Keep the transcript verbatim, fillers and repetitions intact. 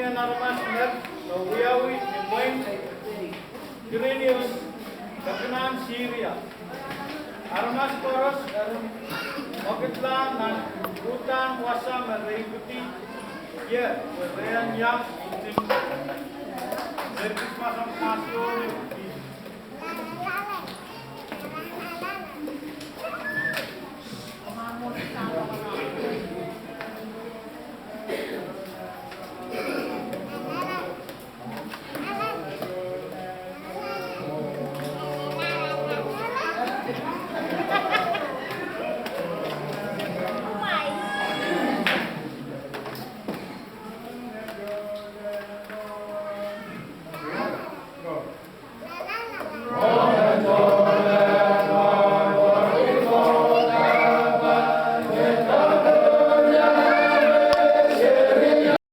Aramas met me wiawi ni mwein Kirinius, kapinahn Siria. Aramas koaros eri mwekidlahng nan uhdahn wasa me re ipwidi ie, pwe re en iang ihte. Re ipwidi masak mwasiohri.